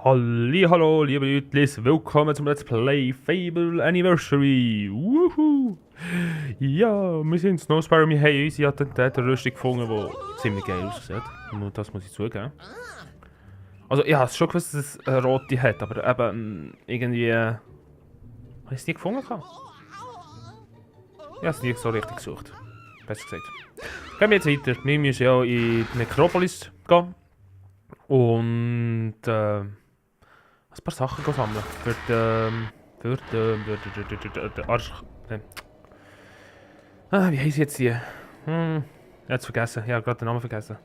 Hallo, liebe Leute, willkommen zum Let's Play Fable Anniversary. Wuhu! Ja, wir sind Snowsparrow, wir haben unsere Attentäterrüstung gefunden, die ziemlich geil aussieht. Und das muss ich zugeben. Also, ja, es ist schon gewusst, dass es eine rote hat, aber eben irgendwie... habe ich es nie gefunden? Ich habe es nie so richtig gesucht. Besser gesagt. Gehen wir jetzt weiter. Wir müssen ja in die Necropolis gehen. Und ein paar Sachen sammeln. Für den Arsch. Wie heisst jetzt die? Jetzt vergessen. Ja, gerade den Namen vergessen.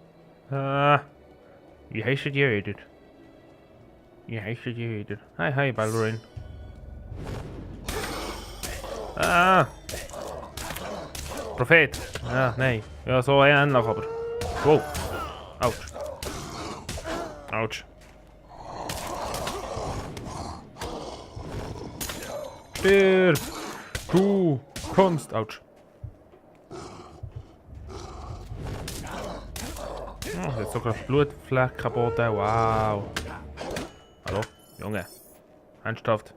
Wie heisst die wieder? Hi, Baldurin. Prophet. Ja, nein. Ja, so ähnlich aber. Wow. Autsch. Autsch. Stirb! Du kommst! Autsch. Oh, jetzt sogar Blutfleck kaputt. Wow. Hallo? Junge. Ernsthaft?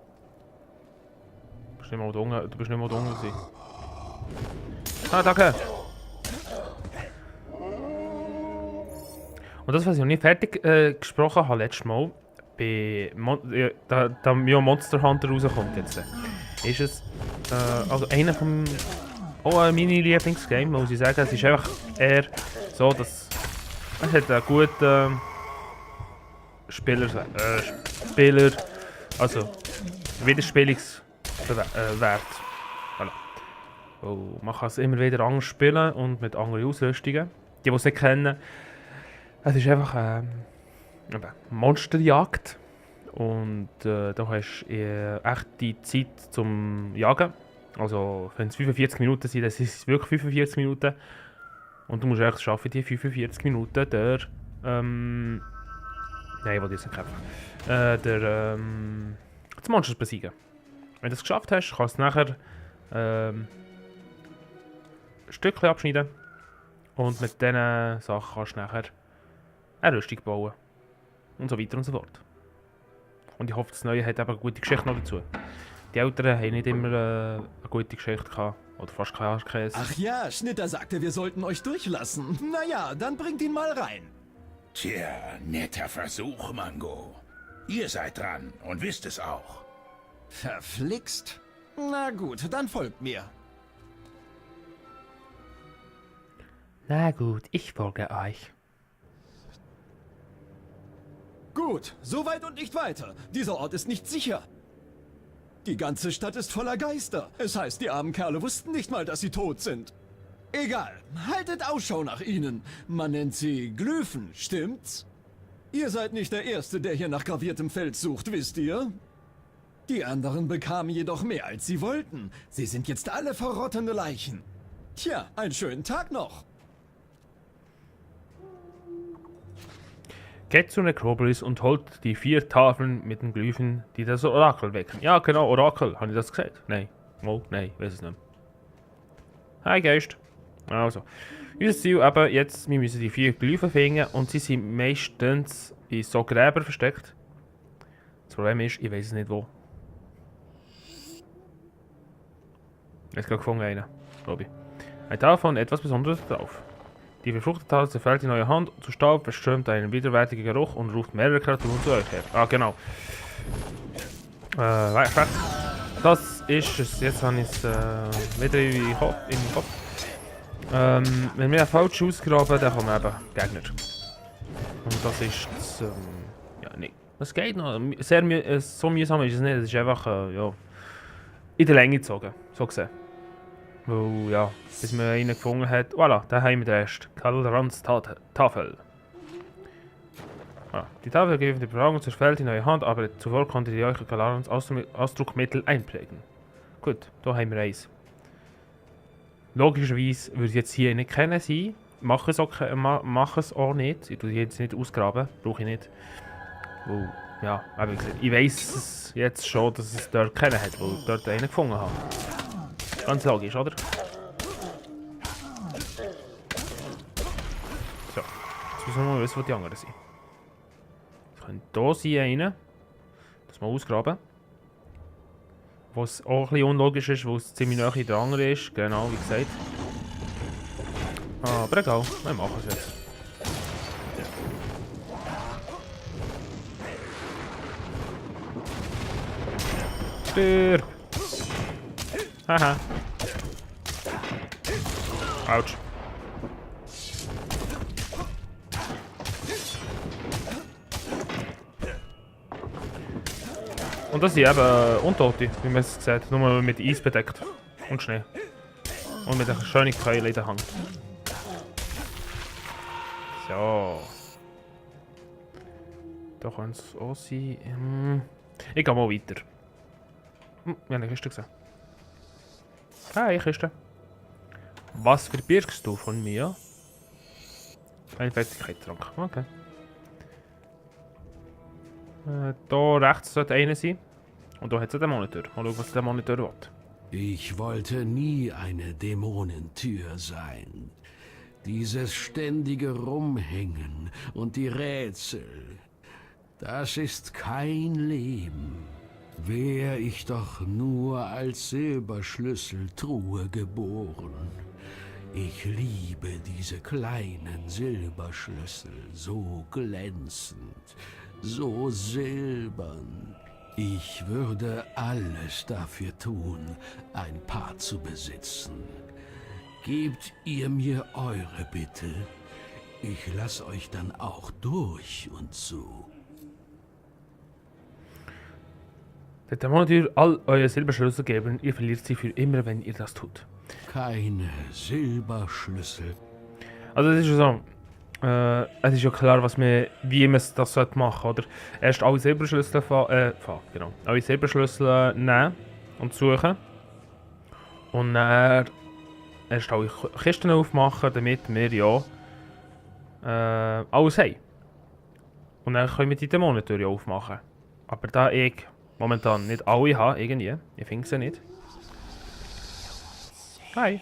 Du bist nicht mal unten gewesen. Ah, danke! Und das, was ich noch nicht fertig gesprochen habe letztes Mal, bei da Monster Hunter rauskommt jetzt, ist es also einer von meine Lieblingsgame, muss ich sagen. Es ist einfach eher so, dass es hat einen guten Spieler, also Wiederspielungswert. Voilà. Oh, man kann es immer wieder anders spielen und mit anderen Ausrüstungen. Die es nicht kennen. Es ist einfach Monsterjagd und da hast du echt die Zeit zum Jagen. Also wenn es 45 Minuten sind, dann sind es wirklich 45 Minuten. Und du musst echt schaffen, die 45 Minuten das Monster besiegen. Wenn du es geschafft hast, kannst du nachher Stückchen abschneiden und mit diesen Sachen kannst du nachher eine Rüstung bauen. Und so weiter und so fort. Und ich hoffe, das Neue hat eben eine gute Geschichte noch dazu. Die Älteren haben nicht immer eine gute Geschichte gehabt. Oder fast keine. Ach ja, Schnitter sagte, wir sollten euch durchlassen. Naja, dann bringt ihn mal rein. Tja, netter Versuch, Mango. Ihr seid dran und wisst es auch. Verflixt? Na gut, dann folgt mir. Na gut, ich folge euch. Gut, so weit und nicht weiter. Dieser Ort ist nicht sicher. Die ganze Stadt ist voller Geister. Es heißt, die armen Kerle wussten nicht mal, dass sie tot sind. Egal, haltet Ausschau nach ihnen. Man nennt sie Glyphen, stimmt's? Ihr seid nicht der Erste, der hier nach graviertem Feld sucht, wisst ihr? Die anderen bekamen jedoch mehr, als sie wollten. Sie sind jetzt alle verrottende Leichen. Tja, einen schönen Tag noch. Geht zu Necropolis und holt die 4 Tafeln mit den Glyphen, die das Orakel wecken. Ja, genau, Orakel. Habe ich das gesagt? Nein. Oh, nein, weiß es nicht. Hi, Geist. Also, unser Ziel eben jetzt, wir müssen die 4 Glyphen finden und sie sind meistens in so Gräber versteckt. Das Problem ist, ich weiß es nicht wo. Jetzt gerade gefunden einen, glaube ich. Ein Tafel etwas Besonderes drauf. Die verfluchte Tafel zerfällt in eure Hand, zu Staub verströmt einen widerwärtigen Geruch und ruft mehrere Kreaturen zu euch her. Ah, genau. Das ist es. Jetzt habe ich es wieder in den Kopf. Wenn wir falsch ausgraben, dann kommen eben Gegner. Und das ist das, ja, nicht. Es geht noch. So mühsam ist es nicht. Es ist einfach, ja, in der Länge gezogen, so gesehen. Weil, ja, bis man einen gefunden hat. Voilà, da haben wir den ersten. Kalrans Tafel. Voilà. Die Tafel gibt die Befragung zerfällt in eure Hand, aber zuvor konntet ihr euch Kalrans Ausdruckmittel einprägen. Gut, da haben wir eins. Logischerweise würde ich jetzt hier nicht kennen sein. Mach es auch nicht. Ich tue jetzt nicht ausgraben. Brauche ich nicht. Weil, ja, wie gesagt, ich weiss jetzt schon, dass es dort kennen hat, weil ich dort einen gefunden habe. Ganz logisch, oder? So, jetzt müssen wir mal wissen, wo die anderen sind. Es könnte hier sein, einer. Das mal ausgraben. Was auch ein bisschen unlogisch ist, weil es ziemlich nahe dran ist. Genau, wie gesagt. Aber egal, wir machen es jetzt. Stirb! Haha. Autsch. Und das sind eben Untote, wie man es sieht, nur mit Eis bedeckt. Und Schnee. Und mit einer schönen Keule in der Hand. So. Da kann es auch sein. Ich gehe mal weiter. Wir haben eine Kiste gesehen. Hi, Kiste. Was verbirgst du von mir? Ein Festigkeitstrank. Okay. Da rechts sollte einer sein. Und da hat es den Monitor. Mal schauen, was der Monitor will. Ich wollte nie eine Dämonentür sein. Dieses ständige Rumhängen und die Rätsel, das ist kein Leben. Wär ich doch nur als Silberschlüsseltruhe geboren. Ich liebe diese kleinen Silberschlüssel, so glänzend, so silbern. Ich würde alles dafür tun, ein paar zu besitzen. Gebt ihr mir eure bitte. Ich lass euch dann auch durch und zu. Der Monitor all eure Silberschlüssel geben, ihr verliert sie für immer, wenn ihr das tut. Keine Silberschlüssel. Also es ist ja so, es ist ja klar, wie man das machen sollte, oder? Erst alle Silberschlüssel genau. Alle Silberschlüssel nehmen und suchen. Und dann erst alle Kisten aufmachen, damit wir ja alles haben. Und dann können wir die Dämonentür aufmachen. Aber da ich momentan nicht alle habe, irgendwie, ich finde sie nicht. Hi.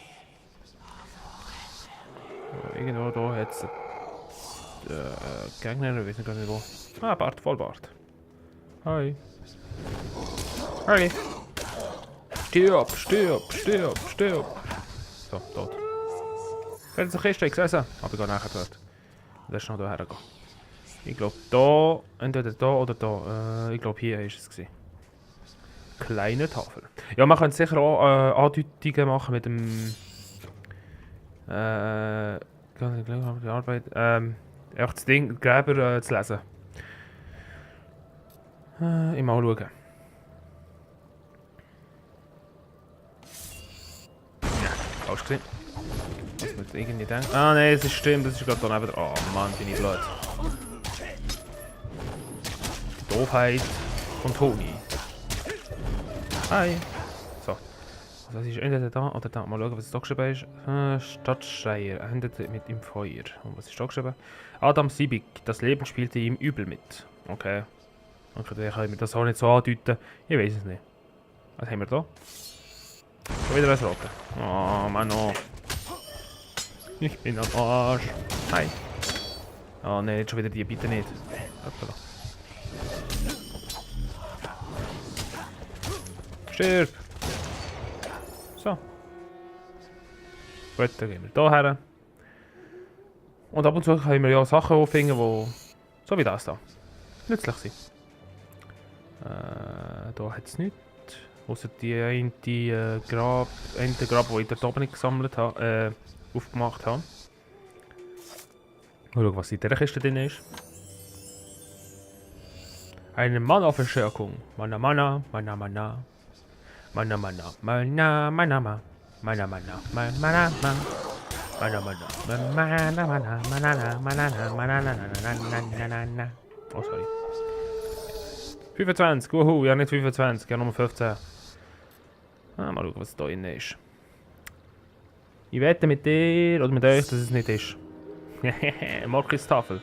Irgendwo da hat es Gegner, ich weiß nicht gar nicht wo. Ah, Bart, Vollbart. Hi. Hi. Stirb, stirb, stirb, stirb. So, tot. Da ist eine Kiste, ich sehe sie. Aber ich gehe nachher dort. Das ist noch hierher gehen. Ich glaube da, entweder da oder da. Ich glaube hier war es. Kleine Tafel. Ja, man könnte sicher auch Andeutungen machen mit dem... die Arbeit... einfach das Ding, Gräber zu lesen. Ich mal schauen. Ja, falsch gesehen. Was man jetzt irgendwie denkt. Ah nein, es ist stimmt, das ist gerade da neben... Oh Mann, bin ich blöd. Die Doofheit von Toni. Hi. So. Was ist entweder da oder da? Mal schauen, was da geschrieben ist. Stadtschreier endet mit im Feuer. Und was ist da geschrieben? Adam Sibik. Das Leben spielte ihm übel mit. Okay. Okay, dann können wir das auch nicht so andeuten. Ich weiß es nicht. Was haben wir da? Schon wieder ein Rote. Oh, Mann, oh. Ich bin am Arsch. Hi. Oh nein, jetzt schon wieder die, bitte nicht. Hoppala. Stirb! So. Gut, dann gehen wir hier her. Und ab und zu können wir ja Sachen finden, die so wie das da nützlich sind. Da hat es nichts. Außer die eine Grab, die ich dort oben nicht gesammelt habe, aufgemacht habe. Mal schauen, was in dieser Kiste drin ist. Eine Mana-Verstärkung. Mana, Mana, Mana, Mana. Mana, Mana, Mana, Mana, Mana, Mana, Mana, Mana, Mana, Mana, Mana. Oh, sorry. 25, wuhu, ja nicht 25, ja Nummer 15. Mal schauen, was da drin ist. Ich wette mit dir oder mit euch, dass es nicht ist. Markistafel.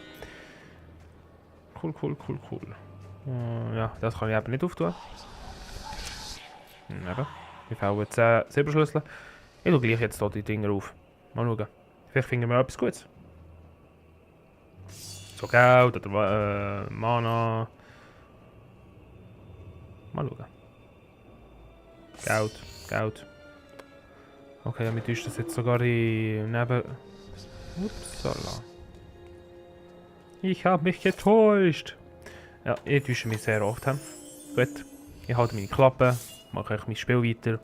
Cool. Ja, das kann ich eben nicht auftun. Eben. Wir fällen 10 Silberschlüssel. Ich schaue gleich jetzt hier die Dinger auf. Mal schauen. Vielleicht finden wir etwas Gutes. So Geld oder Mana. Mal schauen. Geld, Geld. Okay, damit ist das jetzt sogar in neben... Upsala. Ich habe mich getäuscht. Ja, ich täusche mich sehr oft. Gut, ich halte meine Klappe, mache ich mein Spiel weiter,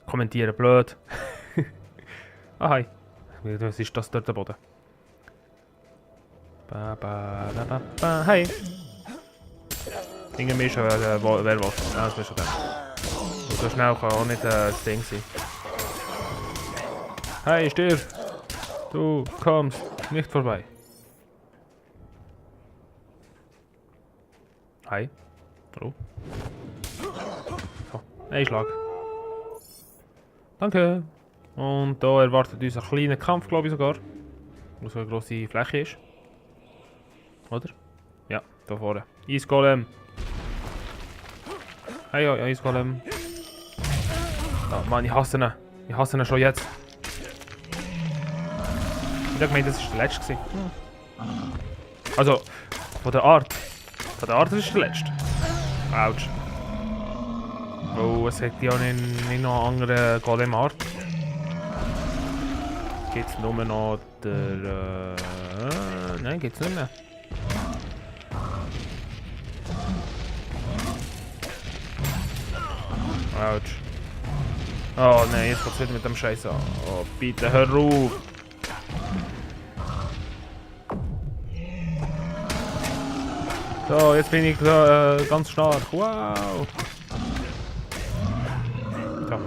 kommentiere blöd. Ah, hi. Was ist das dort am Boden? Hi. Irgendwie ist wer was. Ja, das ist schon der. So schnell kann auch nicht das Ding sein. Hey, stirb! Du kommst nicht vorbei. Hi. Hallo. So, ein Schlag. Danke. Und da erwartet uns ein kleiner Kampf, glaube ich sogar. Wo so eine grosse Fläche ist. Oder? Ja, da vorne. Eisgolem. Hey, ja, Eisgolem. Oh Mann, ich hasse ihn. Ich hasse ihn schon jetzt. Ich habe gemeint, das war der letzte. Also, von der Art. Von der Art ist es der letzte. Autsch. Oh, es hat ja nicht noch andere Golem-Art. Geht's nur noch der... nein, geht's nicht mehr. Autsch. Oh nein, jetzt geht's wieder mit dem Scheiß an. Oh, bitte hör auf. So, jetzt bin ich ganz stark. Wow. So.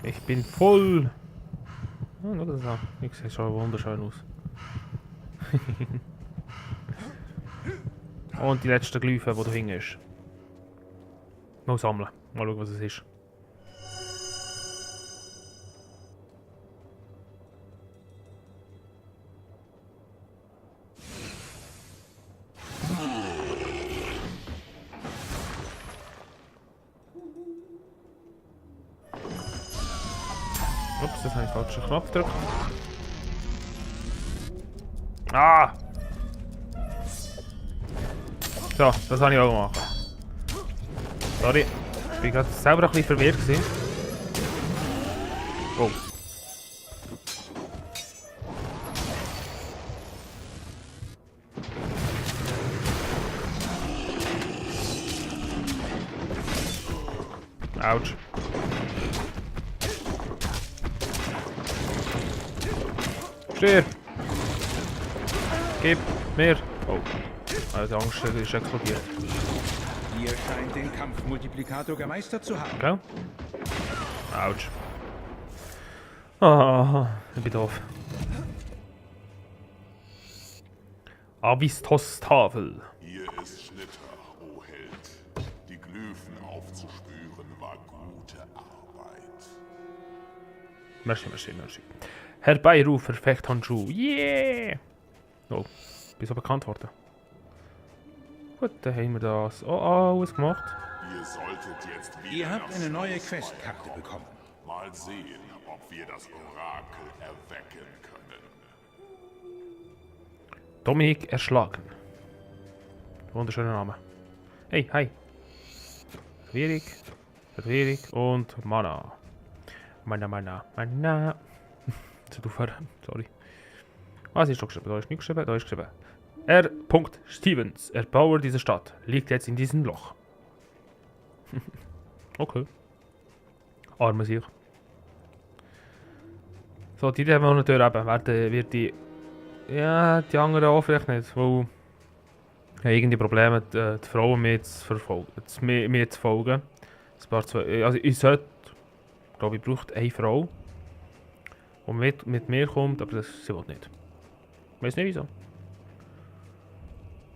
Ich bin voll. Oh, schau das an. Ich sehe schon wunderschön aus. Und die letzten Glyphen, die da hinten ist. Mal sammeln. Mal schauen, was es ist. Ups, das habe ich falschen Knopf gedrückt. Ah! So, das habe ich auch gemacht. Sorry, ich war gerade selber ein bisschen verwirrt gewesen. Oh. Autsch. Stirb! Gib mir! Oh, also die Angst ist explodiert. Ihr scheint den Kampfmultiplikator gemeistert zu haben. Okay. Autsch. Ah, ich bin doof. Avistos-Tafel. Hier ist Schnitter, o Held. Die Glyphen aufzuspüren war gute Arbeit. Merci, merci, merci. Herbeirufer, Fechthandschuh. Yeah! Oh, bin so bekannt worden. Gut, dann haben wir das alles gemacht. Ihr solltet jetzt wieder Ihr habt nach eine neue Schloss Questkarte kommen. bekommen. Mal sehen, ob wir das Orakel erwecken können. Dominik erschlagen. Wunderschöner Name. Hey, hi. Verwirrung und Mana. Mana. Zu aufhören, sorry. Was ist da geschrieben? Da ist nichts geschrieben, da ist geschrieben. R. Stevens, Erbauer dieser Stadt, liegt jetzt in diesem Loch. Okay. Arme sich. So, die haben wir natürlich eben. Wird die... Ja, die anderen auch vielleicht nicht, weil... Ja, irgendwie Probleme, die Frauen mir zu verfolgen. Mir zu folgen. Also ich sollte... Ich glaube, ich brauche eine Frau. Die mit mir kommt, aber das sie will nicht. Ich weiß nicht wieso.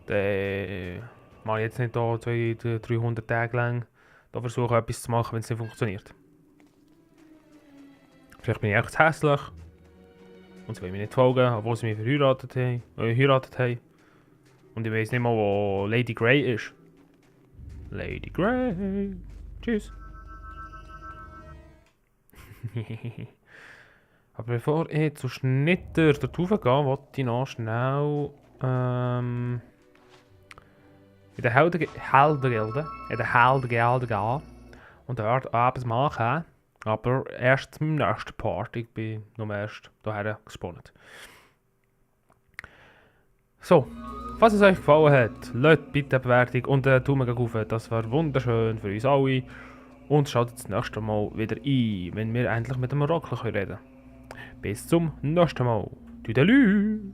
Dann mache ich jetzt nicht da 200, 300 Tage lang da versuchen etwas zu machen, wenn es nicht funktioniert. Vielleicht bin ich echt hässlich und sie will mir nicht folgen, obwohl sie mich verheiratet haben. Und ich weiß nicht mal, wo Lady Grey ist. Lady Grey. Tschüss. Aber bevor ich zu Schnitter dort raufgehe, wollte ich noch schnell in der Heldengilde gehen und dort etwas machen. Aber erst im nächsten Part. Ich bin noch erst hierher gespannt. So, falls es euch gefallen hat, lasst bitte eine Bewertung und einen Daumen auf. Das wäre wunderschön für uns alle. Und schaltet das nächste Mal wieder ein, wenn wir endlich mit dem Orakel reden können. Bis zum nächsten Mal. Tüdelü!